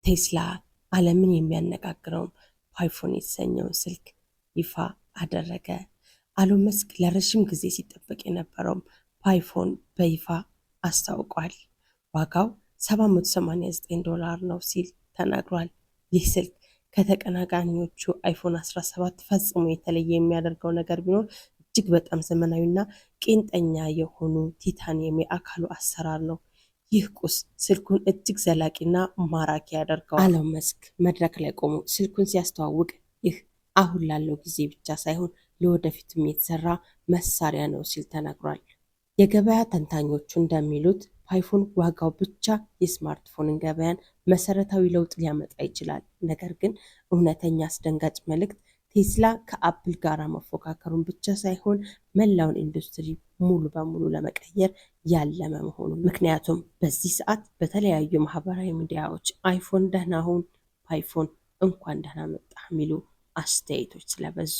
ቴስላ ዓለምን የሚያነጋግረውን ፓይፎን የተሰኘውን ስልክ ይፋ አደረገ። ኤሎን መስክ ለረዥም ጊዜ ሲጠበቅ የነበረውም ፓይፎን በይፋ አስታውቋል። ዋጋው 789 ዶላር ነው ሲል ተናግሯል። ይህ ስልክ ከተቀናቃኞቹ አይፎን 17 ፈጽሞ የተለየ የሚያደርገው ነገር ቢኖር እጅግ በጣም ዘመናዊና ቄንጠኛ የሆኑ ቲታኒየም የአካሉ አሰራር ነው። ይህ ቁስ ስልኩን እጅግ ዘላቂና ማራኪ ያደርገዋል። ኤሎን መስክ መድረክ ላይ ቆሞ ስልኩን ሲያስተዋውቅ ይህ አሁን ላለው ጊዜ ብቻ ሳይሆን ለወደፊትም የተሰራ መሳሪያ ነው ሲል ተናግሯል። የገበያ ተንታኞቹ እንደሚሉት ፓይፎን ዋጋው ብቻ የስማርትፎንን ገበያን መሰረታዊ ለውጥ ሊያመጣ ይችላል። ነገር ግን እውነተኛ አስደንጋጭ መልእክት ቴስላ ከአፕል ጋር መፎካከሩን ብቻ ሳይሆን መላውን ኢንዱስትሪ ሙሉ በሙሉ ለመቀየር ያለመ መሆኑ። ምክንያቱም በዚህ ሰዓት በተለያዩ ማህበራዊ ሚዲያዎች አይፎን ደህና ሁን፣ ፓይፎን እንኳን ደህና መጣህ የሚሉ አስተያየቶች ስለበዙ።